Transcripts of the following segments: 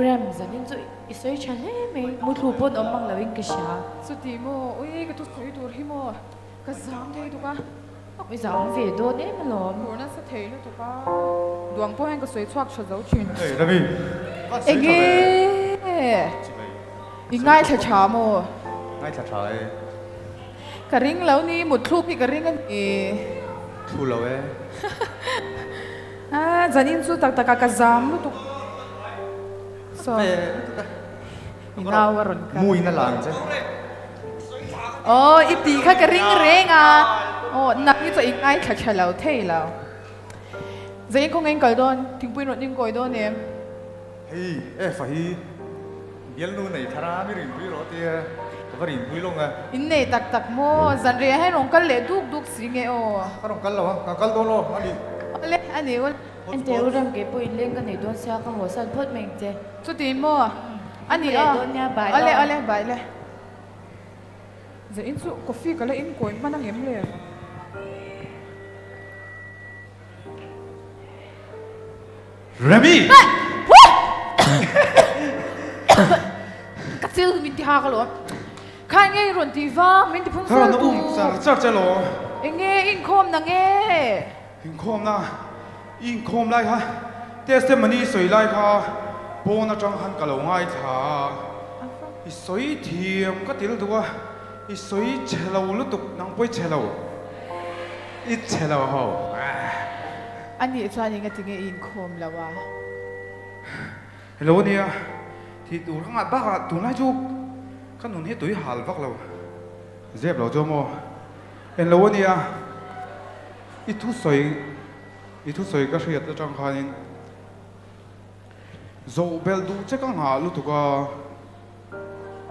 Rem, zanin chu i sawi tha hle mai, muthlu pawn awm mang loin ka hria. Chuti maw, ui ka thusawi tur hi maw, ka zam thei tuk a. I zam ve dawn em alawm. Phur nasa thei lutuk a, duang pawh hian ka sawi chhuak tha zo thin. Hey Ravi, van sawi tha ve. Enge? I ngaithla tha maw? Ngaithla tha e. Ka ring lo ni, mutthluk hi ka ring a ni. Thlu lo e. A, zanin chu tak takah ka zam lutuk. Saw. I nau a rawn kal. Muin a lang che. Aw, i tih kha ka ring reng a. Aw, nang hi chu i ngaithla tha lo thei lo. Zanin khawngaih in kal dawn, thingpui in rawn inkawi dawn em? Hei, Eva hi bialnu nei thar a, mi rinpui rawh tia ka va rinpui lawng a. In nei tak tak maw? Zanriah hian rawn kal leh duk duk si nge aw? Ka rawn kal lo a, ka kal dawn lo a ni. Awle, a ni ul. Ente u rem kei pawh inleng ka nei dawn sia, ka haw san phawt mai ang che. Chuti maw? A ni aw. Awle, awle, bai le. Zain chu coffee ka la inkawi hman angem le? Remi! Ka chil min ti hak alawm. Kha enge i rawn tih vang min ti phung Ka rawn sel um char char che alawm. Enge inkhawm na nge? Inkhawm na, i inkhawm lai kha testimony i sawi lai kha pawn atang khan ka lo ngaithla a, i sawi thiam ka til duh a, i sawi chhe lo lutuk nang pawh i chhe lo. I chhe lo ho. A nih chuan eng ati nge i inkhawm lo a? Hello nia, thih tur ka ngah bakah tunlai chu ka nun hi tui hal vak lo. Zep lo chu maw? En lo ania, i thusawi i thusawi ka hriat atang khanin zawh belh duh che ka nghah lutuk a,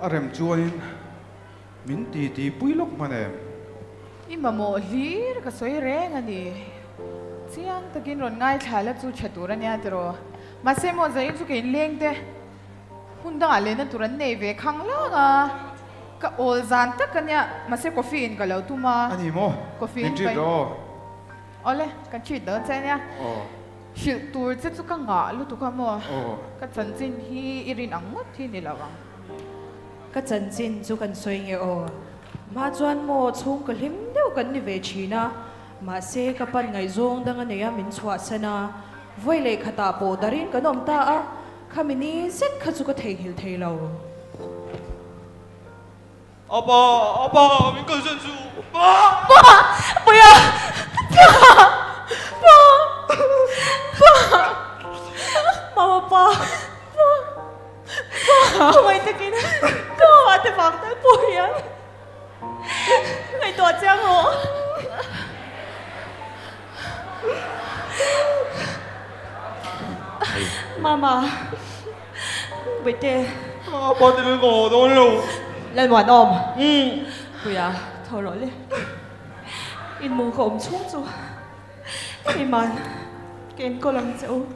a rem chuanin Min ti ti pui lawk hman em? I mamawh hlir ka sawi reng a ni. Chiang takin rawn ngaithla la chu tha tur a nia tiraw. Mahse maw Zain chu kei leng te hun dangah lehna tur an nei ve khang lang a, ka awl zan tak a nia. Mahse coffee in ka lo tum a. A ni maw? Coffee Min in treat rawh aw. Awle, kan treat dawn che a nia. Aw. Hrilh tur che chu ka ngah lutuk a maw? Aw. Ka chanchin hi i rin ang ngawt hi ni lo ang. Ka chanchin chu kan sawi nge aw. Hma chuan maw chhung ka hlim deuh kan ni ve thin a, mahse ka pan ngaihzawng dang a nei a min chhuahsan a, vawi leh khatah pawh darin kan awm ta a, khami ni zet kha chu ka theihnghilh thei lo. Apa, apa, min kalsan chu, pa! Pa! Puia! Pa! Pa! Pa! Mama pa! Pa! Khawngaih takin ka fate vang tal pawh hian ngaihtuah chiang rawh. Mama, Bawihtê. Apa ti ka haw dawn lo. Lalmuanawm. Puia, tho rawh le. Inmu ka awm chhung chu keiman ka enkawl ang che u.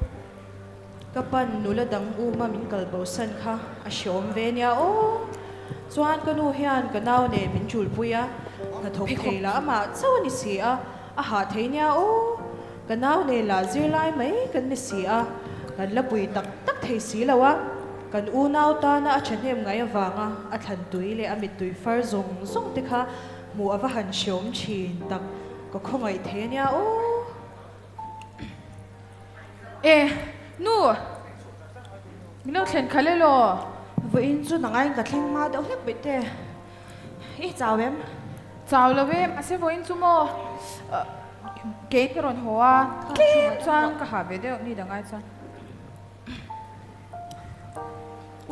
Ka pan nula dang uma min kal bosan kha a hreawm ve nia aw. Chuan ka nu hian ka nau nen min tulpui a, hnathawk thei lah amah chauh a ni si a, a hah thei nia aw. Ka nau nen lah zirlai mai kan ni si a, kan la pui tak tak thei si lo a. Kan unau tana a thahnem ngai avanga a thlan tui leh a mittui far zawng zawng te kha hmuh a va han hreawm thin tak, ka khawngaih thei a nia aw. E, nu! Min lo thlen khalh elaw? Vawiin chu nangaiin ka thleng hma deuh hlek beh te. I chau em? Chau lo e, mahse vawiin chu maw kei ka rawn haw a, tlem chuan ka hah ve deuh ni dangai chuan.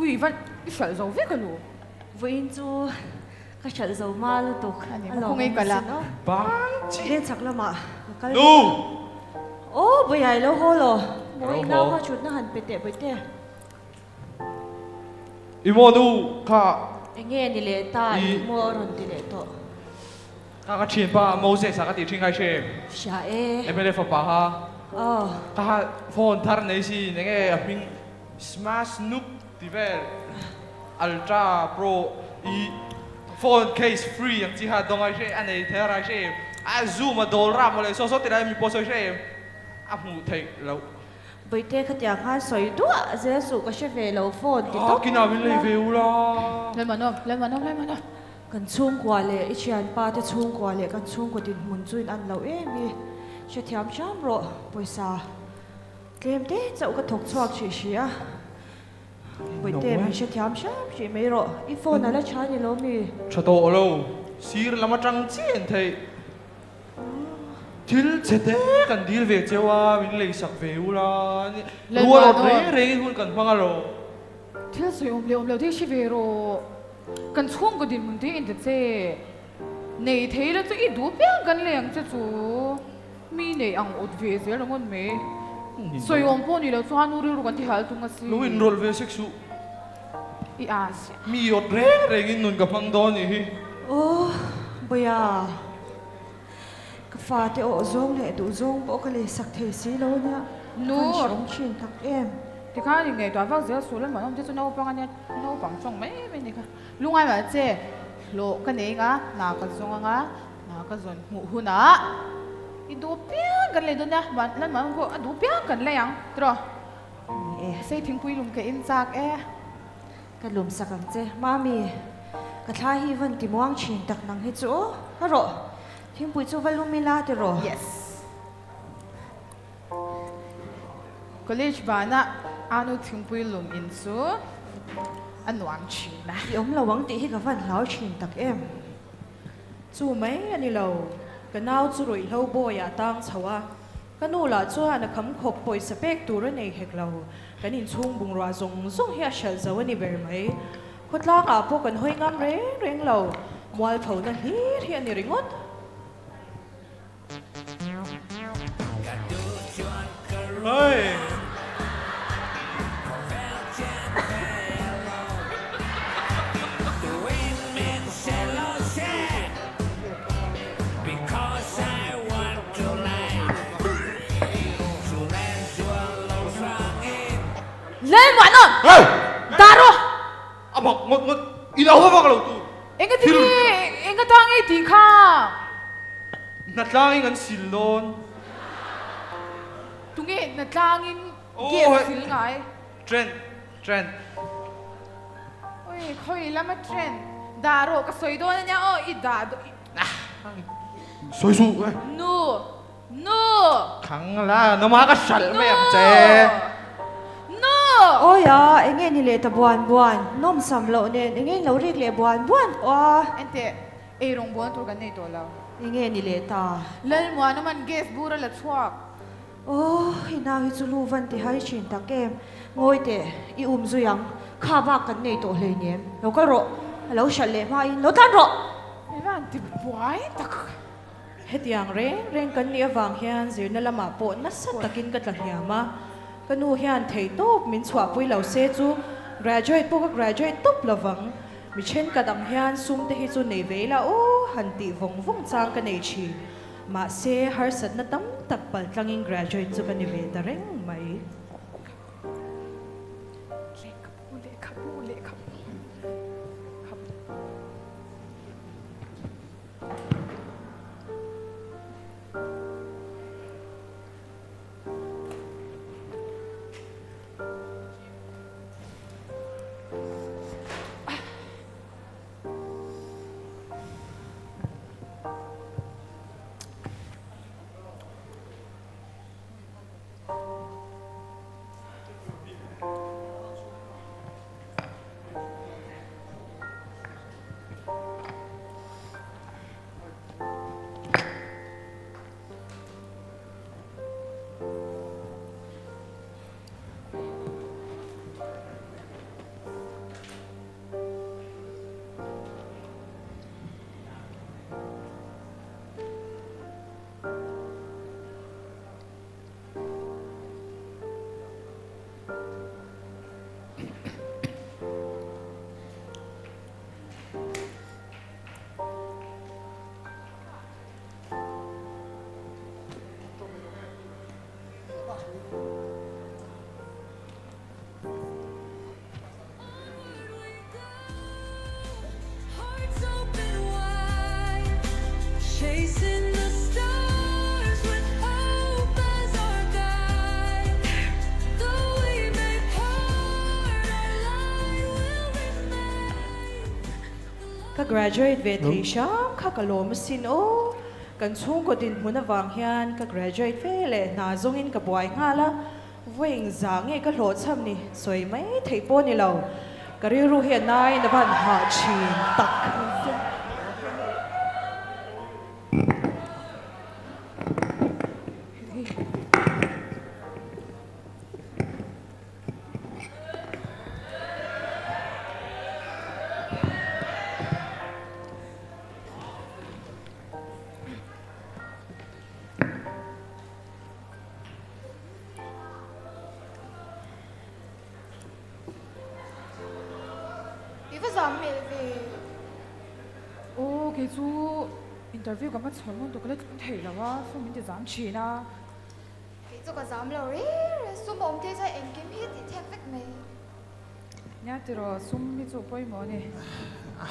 Ui, van i hralh zo vek a lu. Vawiin chu Ka hralh zo hma lutuk A ni a maw lawm khawngaih kal a. sin aw. Bang chi. Veng chhak lamah ka kal Nu! Aw Bawihai lo haw law. Lo Mawi nau haw. kha thutna han pe teh Bawihte. I maw nu kha. Enge ni leh ta I. i maw a rawn ti leh tawh. Kha ka thianpa Moses a ka tih thin kha i hre em? Hria e. MLA fapa kha. Aw. Kha phone thar nei sin enge a hming Smash Noob ti vel. Ultra Pro i phone case free ang chi kha dawng ai hre a nei thei a rai hre em? A zoom a dawl ram mawle saw saw ti lai mi pawh sawi hre em? A hmuh theih loh. Bawihte khatiang khan sawi duah zel suh ka hre ve lo phone ti tawp Kinah min lei ve ula. Lalmanawm, Lalmanawm, Lalmanawm. Kan chhungkua leh i thianpa te chhungkua leh kan chhungkaw dinhmun chu in an lo em i hrethiam hram rawh pawisa tlem te chauh ka thawk chhuak hrih hrih a Bawihte min hrethiam hram hrih mai rawh i phone a la tha ni lo mi? Tha tawh lo sir lam atang chian theih. Thil chhe te kan dil ve cheu a, min lei sak ve ula, rual awt reng rengin hun kan hmang alawm. Thil sawi awm leh awm lo te hi hre ve rawh. Kan chhungkaw dinhmun te in ta che. Nei thei la chu i duh piang kan lei ang che chu. Mi nei ang awt ve zel ringawt mai. Sawi awm pawh ni lo chuan nu rilru kan ti hal tung a si. Lo inrawlh ve sek suh. I a ziah. Mi awt reng rengin nun ka hmang dawn nih hi. Aw Bawia, ka fate awh zawng leh duh zawng pawh ka lei sak thei si lo nia, Nu. ka hreawm thin tak em. Tikhan in ngaihtuah vak zel suh lamah awm te chu naupang ania, naupang tawng mai mai ni kha. Lungai mah che, hlawh ka nei anga, hna ka zawng anga, hna ka zawn hmuh hunah i duh piang kan lei dawn nia, lamah awm pawh a duh piang kan lei ang tiraw. Ni e. Sei thingpui lum ka in chak e. Ka lum sak ang che. Mami, ka thla hi van ti muang thin tak nang hi chu aw. Ka rawh. Thingpui chu va lum ila ti rawh. Yes. College bana anu thingpui lum in chu a nuam thin a. I awm lo ang tih hi ka van hlau thin tak em. Chu mai a ni lo. Ka nau chu ruihhlo bawi ah tang chho a. Ka nu lah chuan a kham khawp pawisa pek tur a nei hek lo. Kan inchhung bungrua zawng zawng hi a hralh zo a ni ber mai. Khawtlangah pawh kan hawi ngam reng reng lo. Mualphona hlir hi a ni ringawt. Hey! Lalmuanawm! Dah rawh! A bak ngawt ngawt i lo vak lo tu. Enga ti nge enga ta nge tih kha? Hnatlangin kan sil dawn. Tunge hnatlangin gas sil ngai? Trend Trend. Oi khawi lama trend dah rawh ka sawi dawn ania aw i dah dawn Sawi suh e. Nu nu. Khang la nama ka hralh mai ang che. Nu. Awi a enge ni leh ta buan buan nawm sam loh nen enge in lo rik leh buan buan tawh a. Enteh ei rawng buan tur kan nei tawh lo. Enge ni leh ta. Lalmuanaman gas bur a la chhuak. Aw, i nau hi chu lu van ti hai thin tak em. Ngawi teh, i um zui ang. Kha bak kan nei tawh hleinem. Lo kal rawh, a lo hralh leh hmain lo tlan rawh! I van ti buai tak. Hetiang reng reng kan nih avang hian zirna lamah pawh nasa takin ka tla hniam a. Ka nu hian theihtawp min chhuahpui lo se chu graduate pawh ka graduate tawp lovang. Mi thenkhat ang hian sum te hi chu nei ve ila aw han tih vawng vawng chang ka nei thin. Mahse, harsatna tam tak paltlangin graduate chu ka ni ve ta reng mai. graduate ve thei hram kha ka lawm asin aw. Kan chhungkaw dinhmun avang hian ka graduate ve leh hna zawngin ka buai nghal a, vawiin za nge ka hlawhchham ni sawi mai theih pawh ni lo. Ka rilru hi a naiin a van hah thin tak. I va zam hmel ve. Aw kei chu interview ka hma chhawn dawn tawh ka la tlung thei lo a, sum min ti zam thin a. Kei chu ka zam lo reng reng, sum awm te chuan engkim hi tih thek vek mai. Nia tiraw, sum hi chu pawimawh a ni.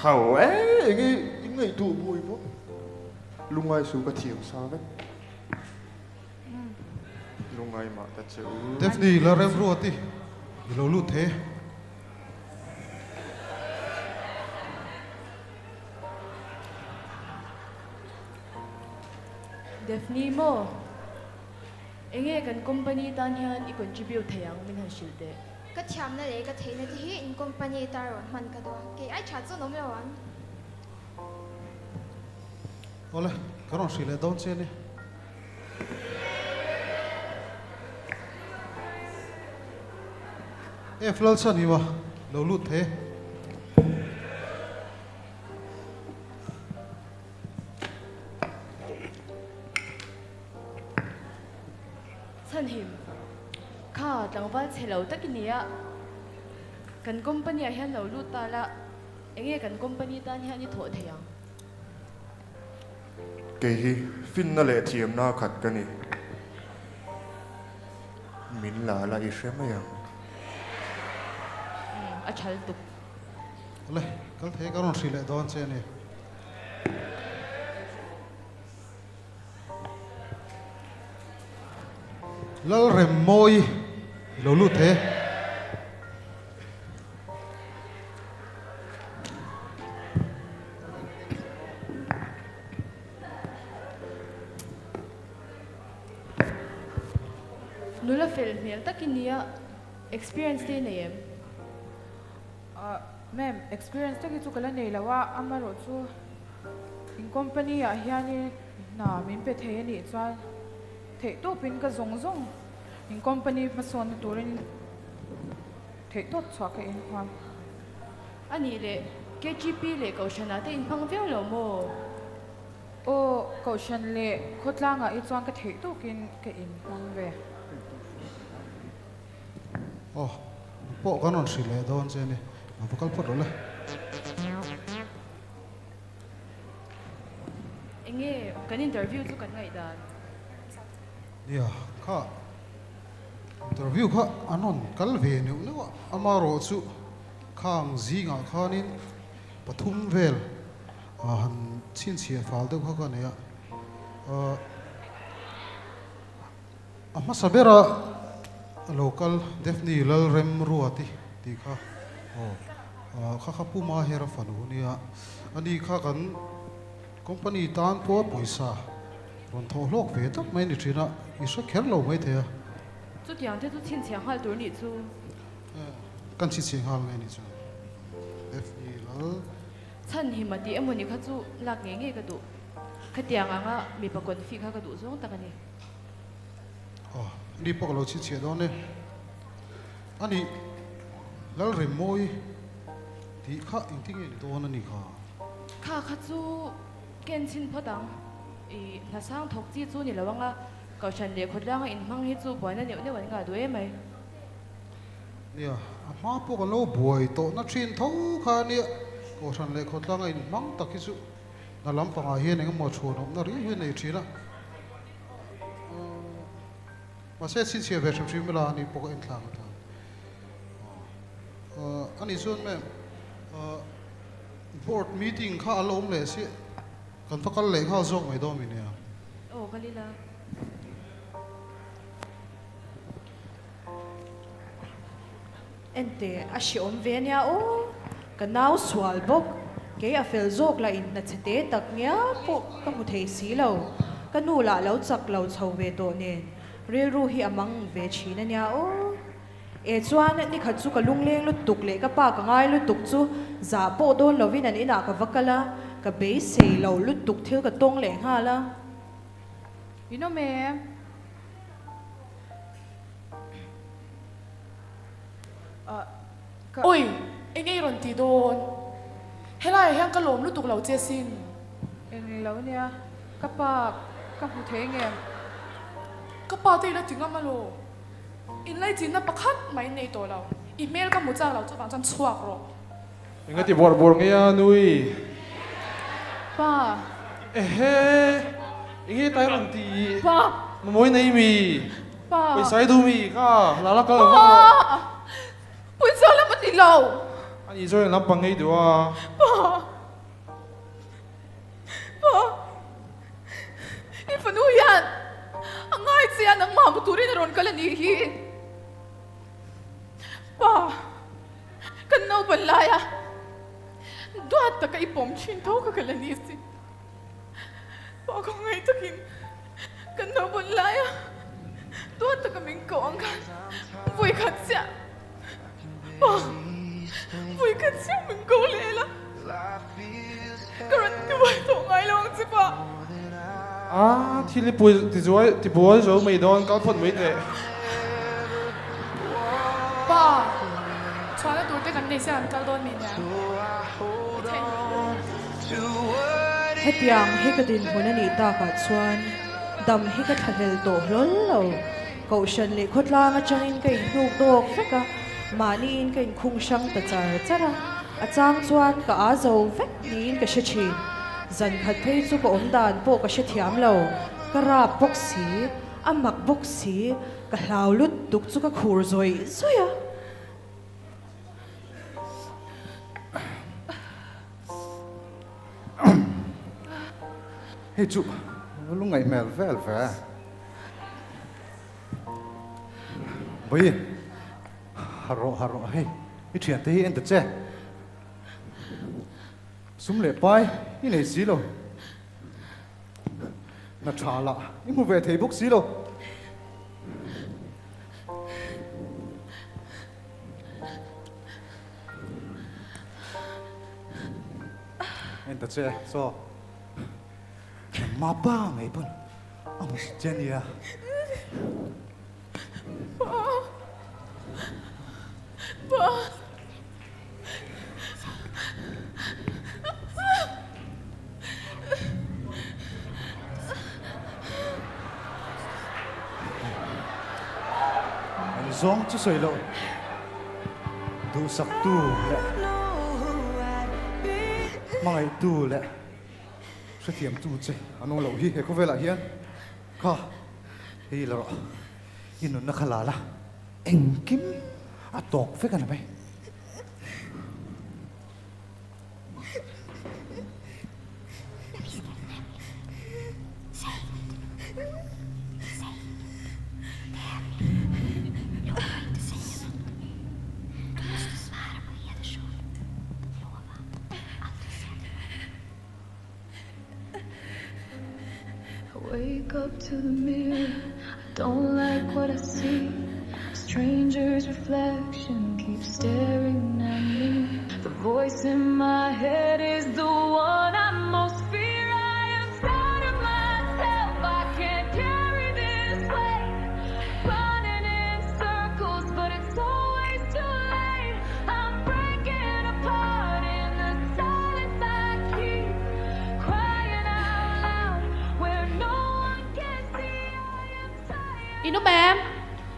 Hau e, enge in ngaihtuah buai pawh lungai su ka thiam sa vek. Lungai mah ta che u. Daphne la rem ruat i, i lo lut the. Daphne maw? Enge kan company tan hian i contribute thei ang min han hrilh teh. Ka thiamna leh ka theihna te hi in company tan rawn hman ka duh a, kei ai tha chuan awm lo ang. Awle, ka rawn hrilh leh dawn che a ni. F Lalchhanhima lo lut the. Chhanhim, Kha tlangval chhe lo tak i nia, kan company ah hian lo lut ta la, enge kan company tan hian i thawh thei ang? Kei hi finna leh thiamna khat ka ni. Min la la i hre mai ang. Umm, a thal tuk. Awle, kal thei ka rawn hrilh leh dawn che a ni. Lalremmawi i lo lut he. Nula fel hmel tak i nia, experience te i nei em? Ma'am, experience tak hi chu ka la nei lo a, amaherawhchu in company ah hianin hna min pe thei a nih chuan theihtawpin ka zawng zawng in company hmasawnna turin theihtawp chhuah ka inhuam. A nih leh KGP leh Kohhranah te inhmang viau lo maw? Aw, Kohhran leh khawtlangah hi chuan ka theihtawkin ka inhmang ve. Aw, pawh kan rawn hrilh leh dawn che a ni. A va kal phawt rawh le. Enge kan interview chu kan ngaihdan? Nia, kha interview kha an rawn kal ve neuh neuh a, amaherawh chu khang zingah khanin pathum vel han chhinchhiah fal deuh kha ka nei a. A hmasa bera lo kal Daphne Lalremruati tih kha aw kha kha Pu Mahera fanu nia, ani kha kan company tan pawh pawisa rawn thawh hlawk ve tak mai ni thin a, i hre kher lo mai thei a. Chutiang te chu chhinchhiah nghal tur nih chu. Kan chhinchhiah nghal nge nih chu Daphne Lal. Chhanhima tih emaw ni kha chu lak ngei ngei ka duh. Khatiang anga mipa confi kha ka duh zawng tak a ni. Aw, ni pawh ka lo chhinchhiah dawn e. A nih, Lalremmawi tih kha engtin nge ni dawn a ni kha? Kha kha chu ken chhin phawt ang. I hnasang thawk chi chu ni lo anga Kohhran leh khawtlanga inhmang hi chu buaina neuh neuh an ngah duh em mai. Nia, a hma pawh kan lo buai tawhna thin tho kha a nia, Kohhran leh khawtlanga inhmang tak hi chu hna lampangah hian engemaw chhuanawmna riau hi a nei thin a. Mahse chhinchhiah ve hrim hrim ila ani pawh ka en thlak atan. Ani chuan ma'am board meeting kha a la awm leh si kan va kal leh nghal zawk mai dawn mi nia. Aw kal ila. Enteh a hreawm ve ania aw ka nau sual bawk. Kei a fel zawk lah in hna chhe te tak ngial pawh ka hmu thei si lo. Ka nu lah lo chak lo chho ve tawh nen rilru hi a mang ve thin a nia aw. E chuan nikhat chu ka lungleng lutuk leh ka pa ka ngai lutuk chu zah pawh dawn lovin an inah ka va kal a, ka beisei lo lutuk thil ka tawng leh nghal a. In awm em? Ka. Oi! Eng ei rawn ti dawn? Helaiah hian ka lawm lutuk lo che sin. Eng lo nia, ka pa ka hmu thei ngem? Ka pa te ila ti ngam alaw? Inlaichinna pakhat mai nei tawh lo. I hmel ka hmu chak lo chuvang chuan chhuak rawh. Enga ti buar buar nge a nui? Pa. Ehe, enge tai rawn ti? Pa. Mamawi nei mi? Pa. Pawisa i duh mi kha? La la kal vak rawh. Pa. Pawisa lam a ni lo. Ani zawng in lampang ngei duh a. Pa. Pa. I fanu hian a ngai che a nangmah hmu turin a rawn kal a nih hi. Pa. Kan naupan laia duat taka i pawm thin tho kha ka la ni si. Pa khawngaih takin kan naupan laia duat taka min koh ang khan vawi khat chiah Pa vawi khat chiah min ko leh la ka rawn tibuai tawh ngai lo ang che Pa. A thil i pui tizuai tibuai zo mai dawn kal phawt mai teh. Pa, chhuahna tur te kan nei sia kan kal dawn mi nia. Hetiang hi ka dinhmun a nih takah chuan dam hi ka thlahlel tawh hlawl lo. Kohhran leh khawtlang atangin ka inhnuk dawk vek a, mahniin ka inkhung hrang ta char char a, a chang chuan ka aa zo vek niin ka hre thin. Zan khat phei chu ka awm dan pawh ka hrethiam lo, ka rap bawk si. A mak bawk si, ka hlau lutuk chu ka khur zawih zawih a. Hei chu lungngaih hmel vel ve. Vawiin, harh rawh harh rawh hei i thiante hi en ta che. Sum leh pai i nei si lo. Na tha lah i hmu ve thei bawk si lo. En ta che saw nangmah pa ngei pawn a hmu si che nia. Pa pa. An zawng chu sawi loh duhsaktu leh hmangaihtu leh hrethiamtu che an awm loh hi he khawvelah hian kha hei la rawh i nunna kha la la. Engkim a tawk vek a ni mai. In awm em?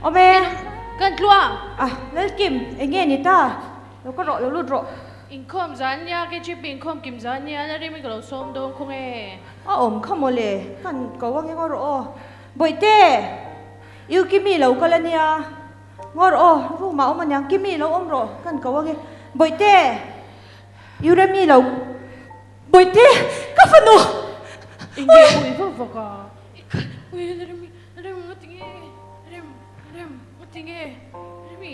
Awm e. Kan tluang. Ah, Lalkim, eng nge ni ta? Lo ka rawh, lo lut rawh. Inkhawm zan nia, KGP inkhawm kim zan nia, la rim i ka lo sawm dawn khawng e. A awm kha mawle, kan ko ang e ngaw rawh aw. Bawihte! U Kimi lo kal a nia. Ngaw rawh aw, room ah awm aniang, Kimi lo awm rawh, kan ko ang e. Bawihte! U Remi lo. Bawihte! Ka fanu! Enge ui vak vak a? Ui Remi, Rem nga tinge? Rem, Rem nga tinge? Remi,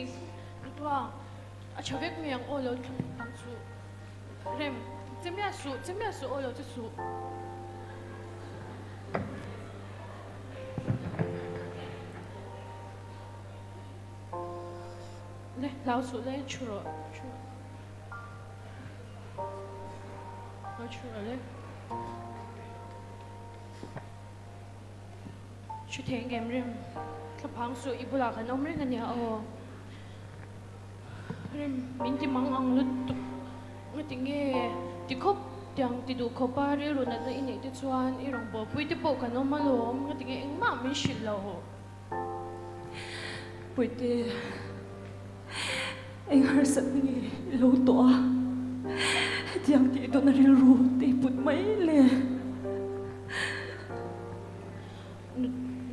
Tuang, a tha vek mai ang aw lo thleng ang chu. Rem. Che miah suh, che miah suh aw lo che suh. Le, hlau suh le, thu rawh, thu rawh. Lo thu rawh le. Thu thei ngem rem, thlaphang suh i bulah kan awm reng ania aw. Rem, min ti mang ang lutuk nga ti nge ti khawp tiang ti duh khawpa rilru natna i neih te chuan i rawn bawlpui te pawh kan awm alawm nga ti nge engmah min hrilh lo. Puite, eng harsatna nge i lo tawh a? Hetiang tih dawna rilru te i put mai le?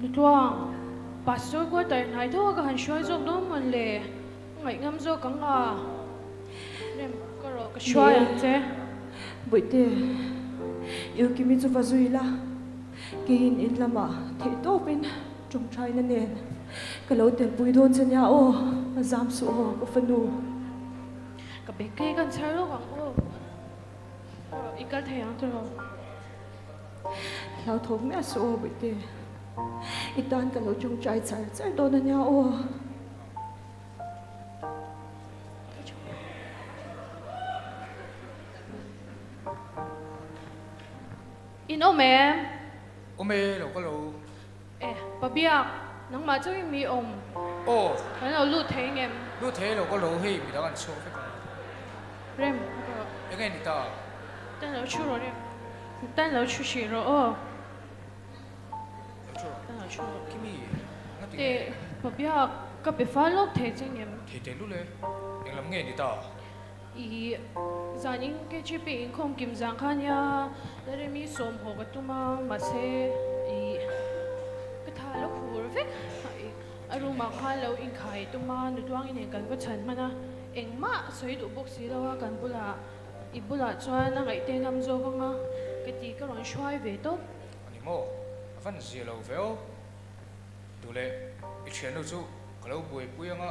Nutluang, Pastor quarter hnai deuh a ka han hruai zawk dawn mawn le? Ka ngaih ngam zawk ang a. Rem, ka rawh ka hruai ang che. Bawihte, Ilkimi chu va zui la, keiin in lamah theih tawpin tawngtaina nen ka lo telpui dawn che nia aw, a zam suh aw ka fanu. Ka bag kei kan chhar lawk ang aw. Ka rawh, i kal thei ang tiraw? Hlauthawk miah suh aw Bawihte, i tan ka lo tawngtai char char dawn a nia aw. In awm em? Awm e, lo ka lo. E, pa biak, nangmah chu i mi awm. Aw. Kan lo lut thei ngem? Lut thei lo ka lo, hei midang an chhuak vek ang. Rem, ka rawh. Enge ni ta? Tan lo thu rawh Rem. Tan lo thu hrih rawh aw. Lo thu rawh. Tan lo thu rawh. Kimi, nga ti nge? Teh, pa biak, ka pe fal lawk thei che ngem? Thei teh lul e, englam nge ni ta? I zanin KGP inkhawm kim zang kha nia Laremi sawm haw ka tum a, mahse i ka tha lo khur vek. A room ah khan lo inkhai tum a, Nutluangi nen kan va chhan hman a, engmah sawi duh bawk si lo a, kan bulah i bulah chuan a ngaihte ngam zawk ang a, ka ti ka rawn hruai ve tawp. A ni maw? A van zia lo ve aw. Duhleh i thiannu chu ka lo buaipui ang a.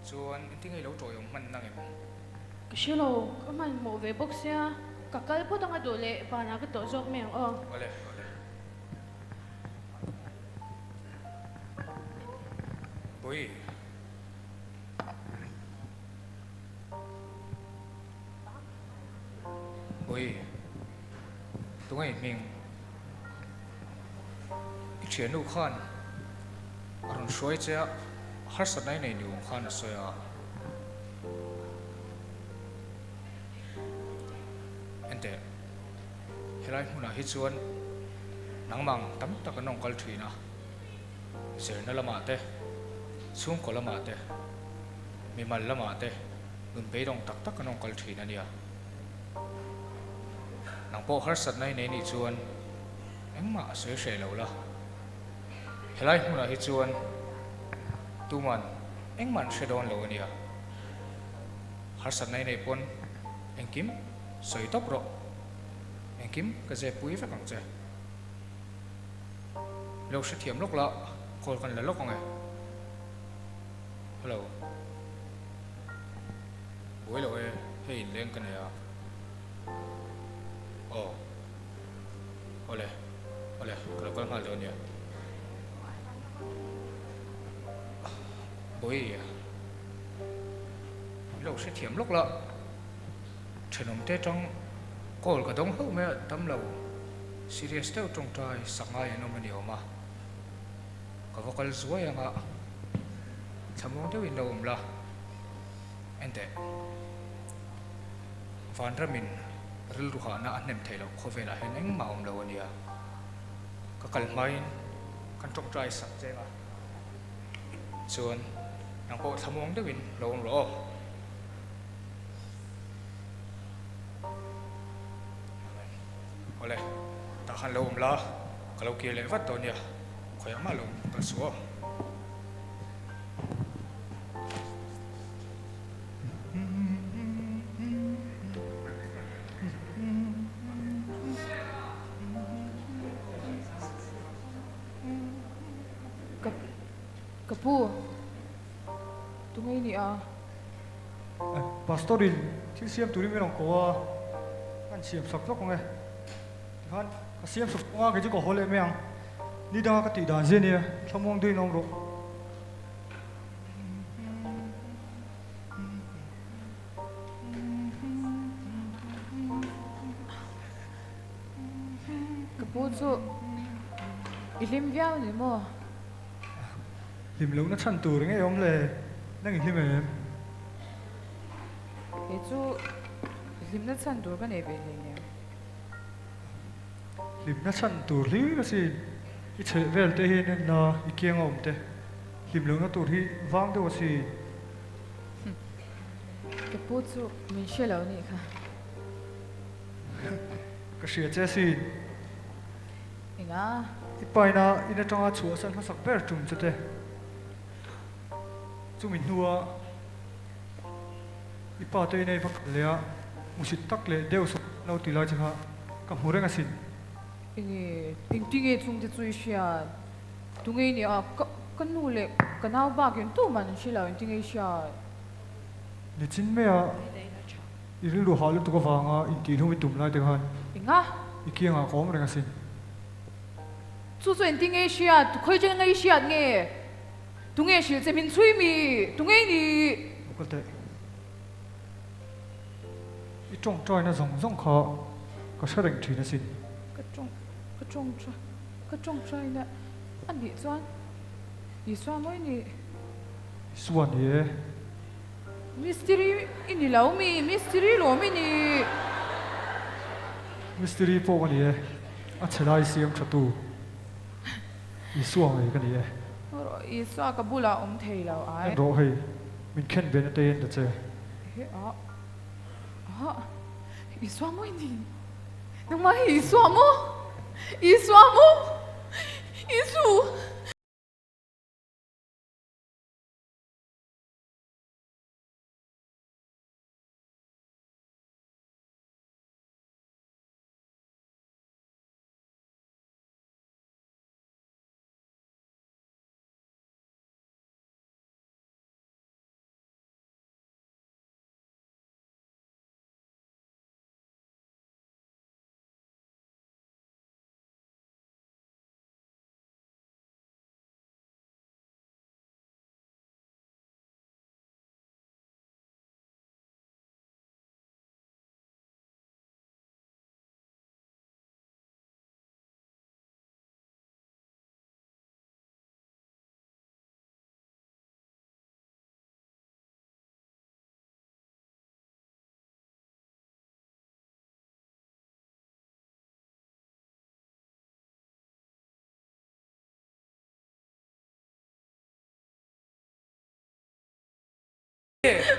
Chuan engtin nge i lo tawih awm hman nang em? Ka hre lo, ka hmanhmawh ve bawk sia, ka kal phawt anga duh leh vanah ka tawh zawk mai ang aw. Awle, awle. Pui. Pui. Tunge i hming? I thiannu khan a rawn hruai che a. Harsatna i nei ni awm khan a sawi a. Enteh, helai hmunah hi chuan nangmang tam tak an rawn kal thin a, zirna lamah te, chhungkaw lamah te, mimal lamah te nun beidawng tak tak an rawn kal thin a nia. Nang pawh harsatna i nei nih chuan engmah a sawi hreh lo la. Helai hmunah hi chuan tuman engmah an hre dawn lo a nia. Harsatna i neih pawn engkim sawi tawp rawh. Engkim ka zep pui vek ang che. Lo hrethiam lawk la, call kan la lawk ang e. Hello. Buai lo e, hei inleng ka nei a. Aw. Awle, awle, ka lo kal nghal dawn nia. Bawi, min lo hrethiam lawk la, thenawm te atang call ka dawng hlauh mai a, dam lo, serious deuh tawngtai sak ngai an awm a ni awm a, ka va kal zuai ang a, thlamuang deuhin lo awm la, enteh, Vanramin rilru hahna a hnem theih loh khawvelah hian engmah a awm lo a nia. Ka kal hmain kan tawngtai sak cheng a, chuan nang pawh thlamuang deuhin lo awm rawh aw. Amen. Awle, tah khan lo awm la, ka lo kir leh vat dawn nia, khawiah mah lo kal suh aw. Ka pu, tunge i nih a? Pastor in thil siam turin min rawn ko a. Kan siam sak lawk ang e. Tikhan ka siam sak anga kei chu ka haw leh mai ang. Ni danga ka tih dan zia nia, thlamuang duhin awm rawh. Ka pu chu i hlim viau ni maw? Hlim lohna chhan tur ngei awm le, nang i hlim em? Kei chu hlimna chhan tur ka nei ve hlei nen. Hlimna chhan tur hlir asin, i chheh vel te hian en la, i kiang a awm te. Hlim lohna tur hi vang deuh asin. Ka pu chu min hre lo nih kha. Ka hria che asin. Enga? I paina in atanga chhuahsan hmasak ber tum chu te. Chumi hnua i pa te inei va kal leh a, hmusit tak leh deuh sawk lo ti lai che kha ka hmu reng asin. Enge, engtinge chungte chu i hriat? Tunge i nih a, ka ka nu leh ka nau bakin tuman an hre lo, engtinge i hriat? Nichin maia i rilru hah lutuk avanga intihhlum i tum lai te khan Enga? i kiangah ka awm reng asin. Chu chu engtinge i hriat? Khawi atanga i hriat nge? Tunge hrilh che min chhui mi? Tunge i nih? Lo kal teh. I tawngtaina zawng zawng kha ka hre reng thin asin. Ka tawng, ka tawngtai, ka tawngtaina a nih chuan Isua mawi nih? Isua ni e. Mistiri i ni lo mi? Mistiri lawm i nih? Mistiri pawh ka ni e. A chhe lai siam tha tu. Isua ngei ka ni e. Isua ka bulah awm thei lo ai. En rawh hei, min khen ve na te en ta che. He a a Isua maw i ni? Nangmah hi Isua maw? Isua maw? Isu!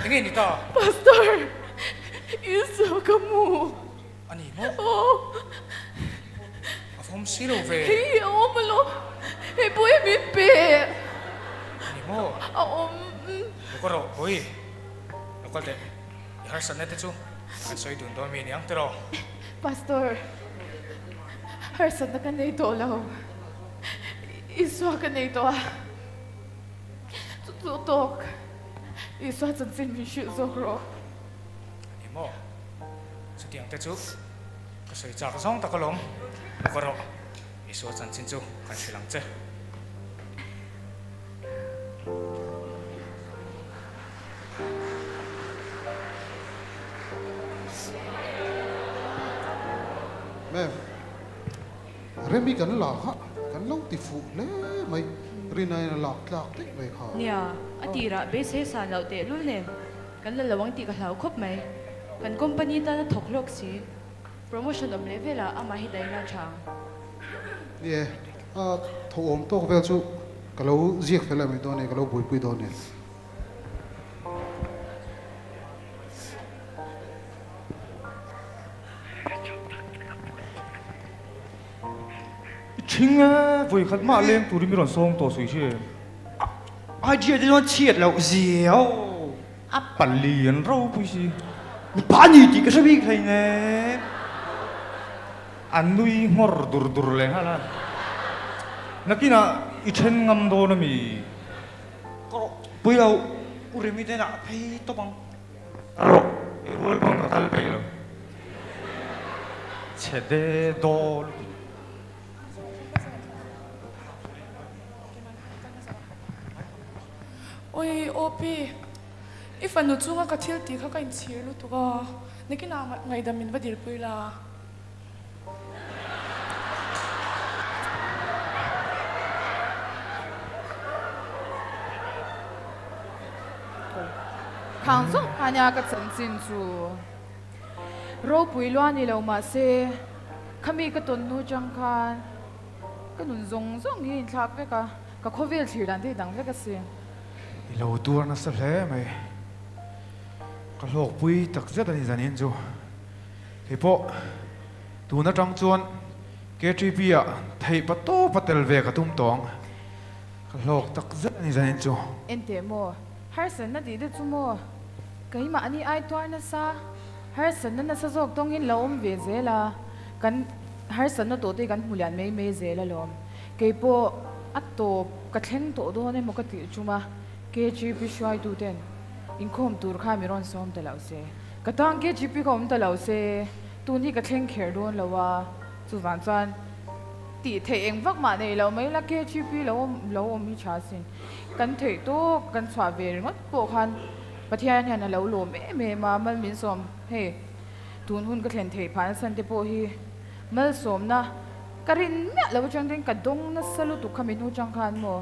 Enge ni ta? Pastor, Isua ka hmu. A ni maw? Aw. A fawm si lo ve. Hei a awm alawm. Hei pawh hi min pe. A ni maw? A awm. Lo ka rawh, Bawi. Lo kal teh. I harsatna te chu kan sawi dun dawn mi aniang tiraw? Pastor, harsatna ka nei tawh lo. Isua ka nei tawh a. Chu chu tawk. Isua chanchin min hrilh zawk rawh. Ni maw? Chutiang te chu ka sawi chak zawng tak alawm. Ka rawh. Isua chanchin chu kan hrilh ang che. Ma'am, Remi kan lak a, kan lo ti fuh hle mai. Rinain a lak tlak daih mai kha. Nia, a tirah beisei san loh tehlul nen kan la lo ang tih ka hlau khawp mai. Kan company tan a thawk hlawk si. Promotion awm leh velah amah hi daih la tha ang. Ni e, a thawhawm tawk vel chu ka lo ziak fel leh mai dawn e, ka lo buaipui dawn e. I ṭhing e, vawi khat mah leng turin mi rawn sawng tawh sawi hre em? Idea te chuan chhiat loh zia aw. A pali an ropui si. Mipa a ni tih ka hre bik hleinem. A nui nghawr dur dur leh nghal a. Nakinah i ṭhen ngam dawn a mi? Ka rawh pui lo, U Remi te nah phei tawp ang. Ka rawh, i rual pawn ka kal peih lo. chhe de daw lutuk. Oi Opi, i fanu chunga ka thil tih kha ka inchhir lutuk a, nakinah ngaihdam min va dirpui la. Khang zawng kha nia ka chanchin chu ropui lua ni lo mahse khami ka tawn hnu chang khan ka nun zawng zawng hi inthlak vek a, ka khawvel thlir dan te hi dang vek a si. I lo tuar nasa hle mai. Ka hlawkpui takzet a ni zanin chu. Kei pawh tun atang chuan KTP ah theih pa tawp a tel ve ka tum tawh ang. Ka hlawk tak zet a ni zanin chu. Enteh maw? Harsatna tih te chu maw? Keimahni ai tuar nasa, harsatna nasa zawk tawngin lo awm ve zel a, kan harsatna tawh te hi kan hmu lian mai mai zel alawm. Kei pawh a tawp ka thleng tawh dawn emaw ka tih chum a, KGP hruaitu ten inkhawm tur kha mi rawn sawm ta lo se. Ka tang KGP ka awm ta lo se, tun hi ka thleng kher dawn lo a, chuvang chuan tih theih eng vak mah nei lo mai la KGP lo awm lo awm hi tha sin. Kan theih tawk kan chhuah ve ringawt pawh khan Pathian hian a lo lawm em em a, mal min sawm hei tun hun ka thlen theih phah nasa te pawh hi malsawmna ka rin miah lo atang ten ka dawng nasa lutuk kha mi hnu chang khan maw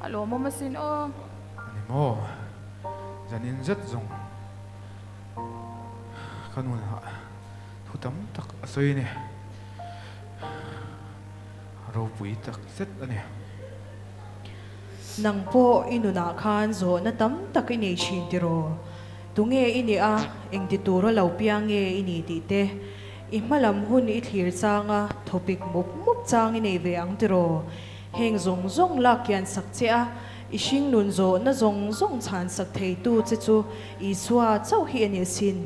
a lawmawm asin aw. Ani maw zanin zet zawng. Ka nunah thu tam tak a sawi a ni. Ropui tak zet a ni. Nang pawh i nunah khan zawhna tam tak i nei thin tiraw? Tunge i nih a, engti tura lo piang nge i ni tih te, i hmalam hun i thlir changa thawpik mup mup chang i nei ve ang tiraw? Heng zawng zawng lak kian sak che a, I hringnun zawhna zawng zawng chhansak theitu che chu Isua chauh hi a ni asin.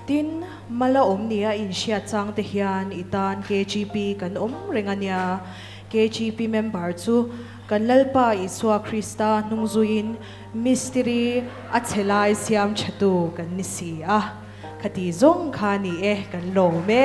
Tin, mala awm nia inhriat chang te hian i tan KGP kan awm reng a nia. KGP member chu kan Lalpa Isua Krista hnungzuiin mistiri a chhe lai siam thatu kan ni si a. Khati zawng kha ni e, kan lawm e.